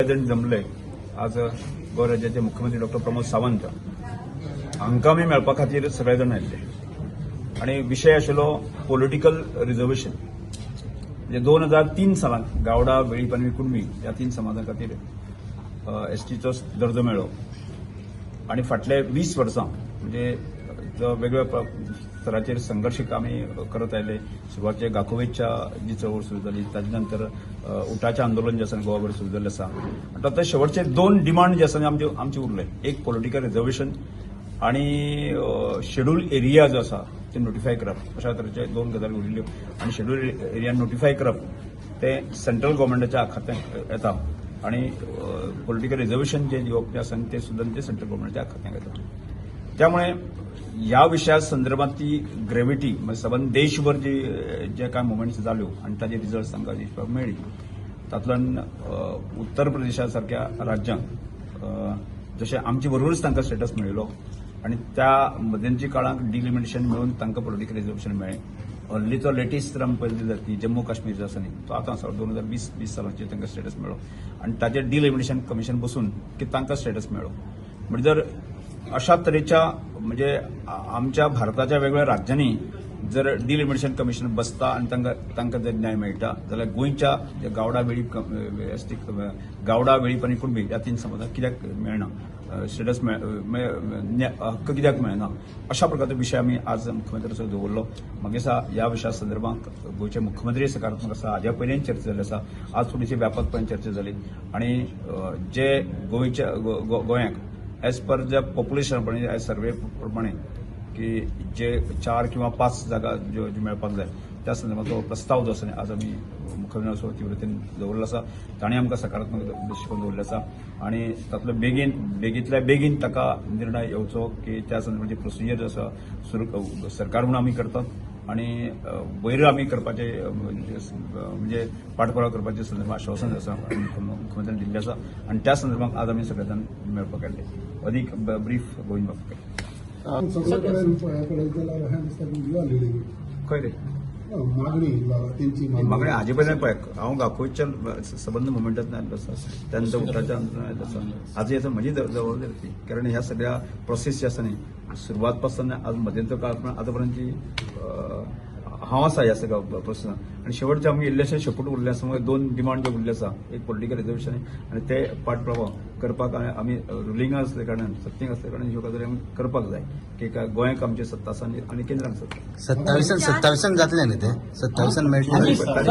सगळे जाण जमले. आज गोंय राज्याचे मुख्यमंत्री डॉक्टर प्रमोद सावंत हांकां आमी मेळपा खातीर सगळे जाण आयिल्ले आनी विशय आशिल्लो पॉलिटिकल रिजर्वेशन. म्हणजे 2003 सालांत गावडा, वेळीप आनी कुणबी ह्या तीन समाजां खातीर एसटीचो दर्जो मेळ्ळो आणि फाटले 20 वर्सां म्हणजे जो वेगवेगळ्या स्तराचेर संघर्श आमी करत आयले. सुरवातेचे गाकोवेच्या जी चळवळ सुरू जाली, ताजे नंतर उटाचें आंदोलन जें आसा गोवाभर सुरू जाल्लें आसा. आनी आतां शेवटचे दोन डिमांड जे आसा आमचे आमचे उरले, एक पॉलिटिकल रिजर्वेशन आणि शेड्यूल एरिया जो आसा ते नोटिफाय करप. अशा तरेचे दोन गजाली उरिल्ल्यो आनी शेड्यूल एरिया नोटिफाय करप ते सेंट्रल गव्हर्मेंटाच्या खात्यांत येता आणि पॉलिटिकल रिजर्वेशन जे दिवप जें आसा ते सुद्दां ते सेंट्रल गव्हर्मेंटाच्या खात्यांत येता. त्यामुळे ह्या विशया संदर्भात ती ग्रेविटी म्हणजे सबंद देशभर जी जे काय मुवमेंट्स जाल्यो आनी ताजे रिजल्ट तांकां दिसपाक मेळ्ळी. तातूंतल्यान उत्तर प्रदेशा सारक्या राज्यांक जशें आमचे बरोबरूच तांकां स्टेटस मेळिल्लो आनी त्या मध्यंतरी काळांत डिलिमिटेशन मेळून तांकां पॉलिटिकल रिजर्वेशन मेळ्ळें. हल्लीचो लेटेस्ट जर आमी पळयलें जाल्यार ती जम्मू काश्मीर जो आसा न्ही, तो आतां आसा, 2020 20 सालाचेर तांकां स्टेटस मेळ्ळो आनी ताचेर डिलिमिटेशन कमिशन बसून की तांकां स्टेटस मेळ्ळो. म्हणजे जर अशा तरेच्या म्हणजे आमच्या भारताच्या वेगवेगळ्या राज्यांनी जर डिलिमिटेशन कमिशन बसता आनी तांकां तांकां जर न्याय मेळटा जाल्यार गोंयच्या जे गावडा, वेळीप, एसटी, गावडा, वेळीप आनी कुणबी ह्या तीन समाजाक कित्याक मेळना स्टेटस, हक्क कित्याक मेळना? अशा प्रकारचो विशय आमी आज मुख्यमंत्र्याचो दवरलो. म्हाका दिसता ह्या विशया संदर्भात गोंयचे मुख्यमंत्री सकारात्मक आसा. हाज्या पयलींय चर्चा जाल्ली आसा, आज थोडीशी व्यापकपणान चर्चा जाली आनी जे गोंयच्या गोंयाक एज पर the population प्रमाणे, एज सर्वे प्रमाणे की जे चार किंवा पाच जागा ज्यो ज्यो मेळपाक जाय, त्या संदर्भात प्रस्ताव जो आसा न्ही, आज आमी मुख्यमंत्र्या तीव्रतेन दवरलो आसा. ताणें आमकां सकारात्मक दृश्टिकोन दवरलो आसा आनी तातलो बेगीन बेगींतल्या बेगीन ताका निर्णय येवचो की त्या संदर्भात प्रोसिजर जो आसा सुरू सरकार म्हणून आमी करतात आनी वयर आमी करपाचे म्हणजे पाठपुरावा करपाचे संदर्भात आश्वासन आसा मुख्यमंत्र्यांनी दिल्लें आसा आनी त्या संदर्भात आज आमी सगळे जाण मेळपाक आयले. अदीक ब्रीफ गोविंद बाब. सगळे कडेन पळयत जाल्यार अशें दिसता की you are leading. खंय रे? मागणी तेंची. मागणी हाजे पयल्यान पळय, हांव गाकोच्या संबंद मुवमेंटांतल्यान आयिल्लो आसा, त्यानंतर उटाच्या आंदोलनात आयिल्लो आसा. आजूय आतां म्हजी जबाबदारी ती, कारण ह्या सगळ्या प्रोसेस जे आसा न्ही, सुरवात पासून आज मध्यंतर काळ आतां पर्यंत हांव आसा ह्या सगळ्या प्रोसेसान आनी शेवटचे आमी इल्लेशे शेपूट उरले आसा. मागीर दोन डिमांड ज्यो उरले आसा, एक पॉलिटिकल रिजर्वेशन आनी ते पाठपुरावा करपाक आमी रुलिंगा आसल्या कारणान, सत्तेक आसल्या कारणान ह्यो गजाली आमी करपाक जाय की गोंयाक आमची सत्ता आसा आनी केंद्राक सत्ता. 27 27 जातले न्ही ते? 27 मेळटले?